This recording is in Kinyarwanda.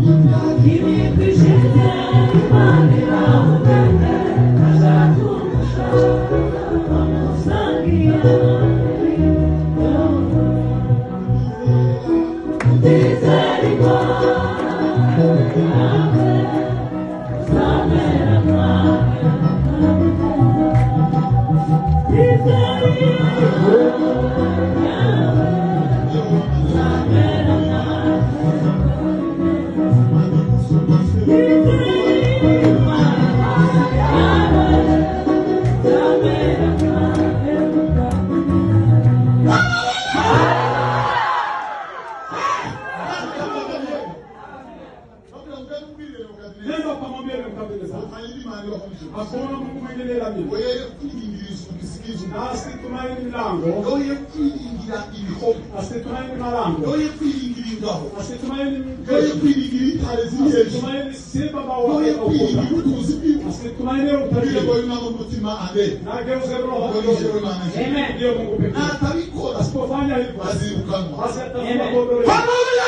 Imyaka ishize. Nenda ukamwambia Nebukadneza, hakuna Mungu mwingine ila mimi. Oye kwiringira inzugi z'inzu, Asitumaini milango, yoye kwiringira ibihome, asitumaini malango, yoye kwiringira ingabo, asitumaini yoye jeshi, kwiringira intare ziri hejuru, asitumaini simba ambao yoye wako kwiringira ukuta, ubutunzi bwiwe. asitumaini Ubwire utajiri. ngo yuname umutima abe Na ageuze roho, ngo yizere Imana nzima. ndiyo Mungu pekee. Natabikora Asipofanya hivyo, azirukanwa. basi atazima kuondolewa. Haleluya!